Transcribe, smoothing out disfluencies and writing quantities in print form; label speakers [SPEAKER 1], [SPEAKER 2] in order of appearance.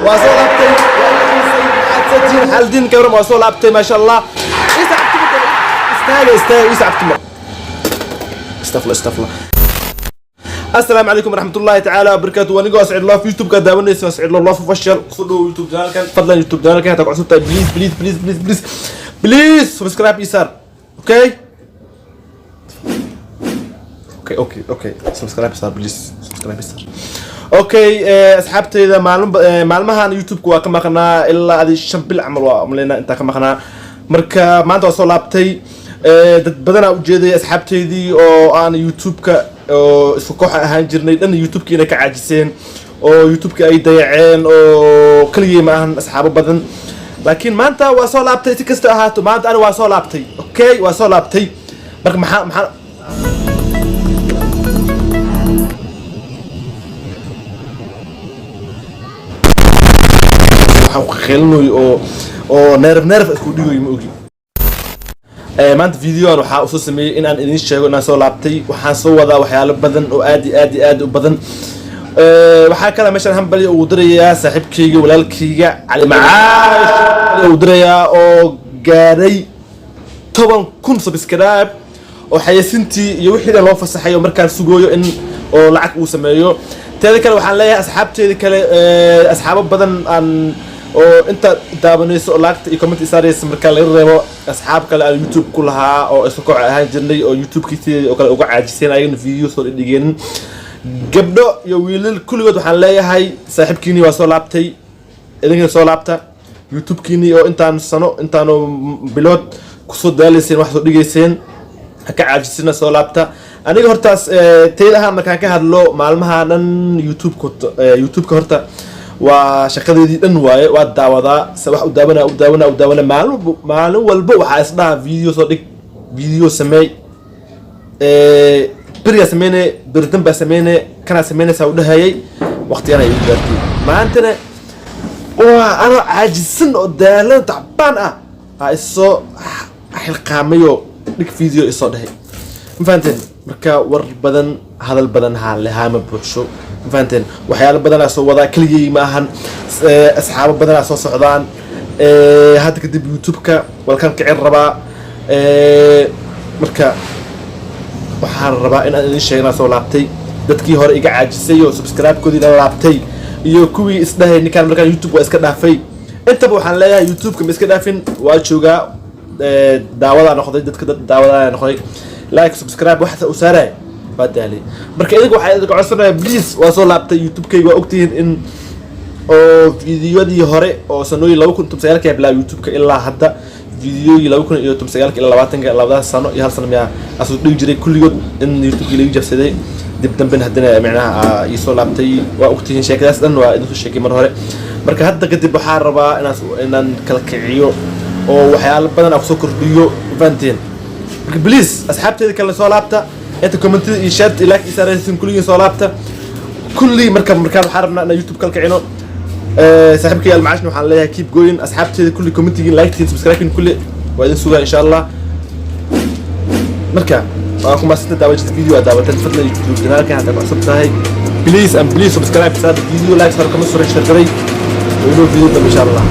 [SPEAKER 1] Waa soo laabtay, waa xiisay, maxaad tihiin? Xaaladiin ka waran? Waa soo laabtay, maasha Allah. Istaaga, istaaga, isacabtimo. Istafla, istafla. Asalaamu calaykum waraxmatullaahi tacaala wabarakaatu. Anigoo Siciid Love, YouTube-ka daawanaysa waa Siciid Love Official. Kusoo dhowo YouTube channelkan. Fadlan YouTube channelkan hataa ku cusub tahay, please, please, please, please, please, please subscribe ii saar. Okay, okay, okay, okay, subscribe saar, please, subscribe saar. Okay, asxaabteyda, maalin maalmahan YouTube-ka waa ka maqnaa, ilaa adi 5 bil camal waa umaleynaa intaa ka maqnaa. Marka maanta waa soo laabtay. Dad badanaa ujeedaya, asxaabteydii oo aan YouTube-ka oo isku kooxa ahaan jirnay dhan, YouTube-ka inay ka caajiseen oo YouTube-ka ay dayaceen, oo keligay ma ahan, asxaabo badan. Laakiin maanta waa soo laabtay. Si kasta ahaato, maanta ani waa soo laabtay. Okay, waa soo laabtay. Marka maxaa waxaan ku qeylinayo oo neeraf neeraf isku dhigayo, ma ogi. Maanta videoan waxaa usoo sameeyey in aan idin sheego inaan soo laabtay. Waxaan soo wadaa waxyaalo badan oo aad iyo aad iyo aad u badan. Waxaa kale meeshaan hambali ugu dirayaa saaxiibkayga, walaalkayga Cali Macaash ugu dirayaa, oo gaaray 10,000 subscribe, oo xayeysiintii iyo wixii dhan loo fasaxay, oo markaan sugooyo in oo lacag uu sameeyo. Teeda kale, waxaan leeyahay asxaabteeda kale, asxaabo badan aan oo inta daawanayso oo laagta iyo comment isaaraysa, marka laga reebo asxaab kale aan YouTube ku lahaa oo isku koox ahaan jirnay, oo YouTube-kiisii oo kale uga caajiseen, ayagana video soo dhigeenin, gabdho iyo wiilal kulligood, waxaan leeyahay saaxiibkiinii waa soo laabtay, idinkana soo laabta. YouTube-kiinii oo intaan sano, intaanu bilood kusoo daalayseen, wax soo dhigayseen, ha ka caajisina, soo laabta. Aniga hortaas tayda ahaan markaan ka hadlo, maalmaha dhan YouTube-ka horta waa shaqadeedii dhan waaye. Waa daawadaa, se wax u daawana, u daawana, u daawana. Maalin walba waxaa isdhaha video soo dhig, video sameey. Berigaa sameyne, beridan baa sameyne, kanaa sameynaysaa u dhahayay. Waqtigana ay igu gaartay. Maantana waa anoo caajisan oo daalan, tacbaan ah, aa isoo xilqaamayoo dhig video isoo dhahay. Ma fahanteen? Marka war badan, hadal badan haama buuxsho. Ma fahanteen? Waxyaalo badanaa soo wadaa, keligay ma ahan, asxaabo badanaa soo socdaan. Hadda kadib YouTube-ka walkan kicin rabaa. Marka waxaan rabaa in aan idin sheego inaan soo laabtay. Dadkii hore iga caajisay oo subscribe-koodii la laabtay iyo kuwii isdhahay ninkaan markaan YouTube waa iska dhaafay, intaba waxaan leeyahay YouTube-ka ma iska dhaafin, waa joogaa. Daawadaa noqday dadka, dad daawadaa noqday, like, subscribe waxta u saaraya, waa daalay. Marka idinka waxaa idinka codsanaya, please, waa soo laabtay YouTube-kayga. Waa ogtihiin in oo videoyadii hore oo sanooyin 2019-ka bilaabay YouTube-ka ilaa hadda, videoyii 2019-ka ilaa 20-ka, labadaas sano iyo hal sano miyaa asoo dhigi jiray, kulligood in YouTube-kii laga jabsaday. Dib dambena haddana micnaha iisoo laabtay. Waa ogtihiin, sheekadaas dhan waa idinku sheekay mar hore. Marka hadda kadib waxaa rabaa inaan kala kiciyo oo waxyaalo badan aan kusoo kordhiyo. Fahanteen? Marka please, asxaabteeda kale soo laabta. Inta commentida iyo shareta iyo like iyo saaraysin, kulligiin soo laabta kulli. Marka markaan waxaan rabnaa inaan YouTube kala kicino. Saaxiibkay Almacaashna waxaan leeyahay keep going. Asxaabteeda kulli, commentigin, like-tiin, subscribe-kin, kulli waa idin sugaa, insha Allah. Marka waa ku maasanta daawashada video aad daawatan. Fadlan YouTube channelkan hadda ku cusub tahay, please and please subscribe saar video, like saar, comment, share garay. Waa inoo video dambe, insha Allah.